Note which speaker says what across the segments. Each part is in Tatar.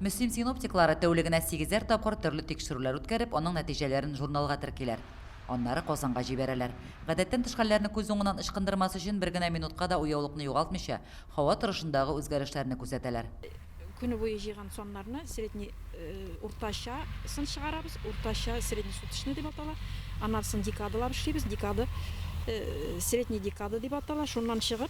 Speaker 1: Мөслим синоптиклары тәүлегенә сигезәр тапкыр төрле тикшерүләр үткәреп, аның нәтиҗәләрен журналга теркиләр. Аннары Казанга җибәрәләр. Гадәттән тыш хәлләрне күз уңыннан ычкындырмас өчен бер генә минутка да уяулыкны югалтмыйча, һава торышындагы үзгәрешләрне күзәтәләр.
Speaker 2: Көне буе җыйган саннарны средний уртача сын чыгарабыз, уртача среднесуточный дип атала. Аннан соң декадалап эшлибез, декада средний декада дип атала. Шуннан чыгып,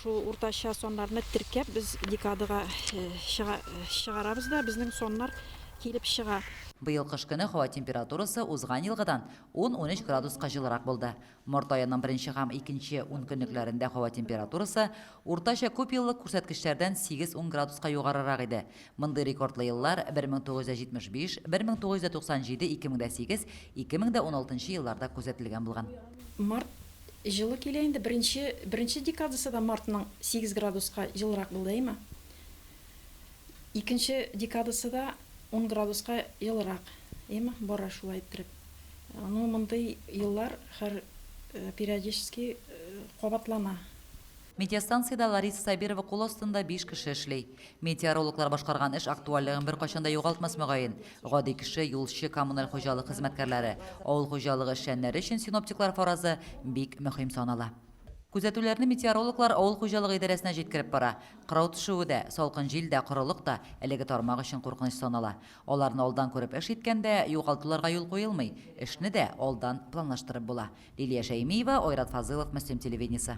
Speaker 2: шул уртача саннарны теркәп без декадага чыгарабыз да, безнең саннар килеп чыга.
Speaker 1: Быел кыш көне һава температурасы узган елгыдан ун-унөч градуска җылырак булды. Март аеның беренче һәм икенче ункөнлекләрендә һава температурасы уртача күпьеллык күрсәткечләрдән сигез-ун градуска югарырак иде. Мондый рекордлы еллар 1975, 1997, 2008, 2016 елларда күзәтелгән булган.
Speaker 2: Март Җылы килә инде, беренче, беренче декадасы да мартның 8 градуска җылырак булды, әйме? Икенче декадасы да 10 градуска җылырак, әйме? Бара шулай иттереп. Ну, мондый еллар һәр периодически кабатлана.
Speaker 1: Метеостанциядә Лариса Сабирова кул астында биш кеше эшли. Метеорологлар башкарган эш актуальлыгын беркайчан да югалтмас, мөгаен. Гади кеше, юлчы, коммуналь хуҗалык хезмәткәрләре, авыл хуҗалыгы эшчәннәре өчен синоптиклар фаразы бик мөһим санала. Күзәтүләрне метеорологлар авыл хуҗалыгы идарәсенә җиткереп бара. Кырау төшүе дә, салкын җил дә, корылык та әлеге тармак өчен куркыныч санала. Аларны алдан күреп эш иткәндә, югалтуларга юл куелмый, эшне дә алдан планлаштырып була. Лилия Шәймиева, Айрат Фазылов, Мөслим телевидениесе.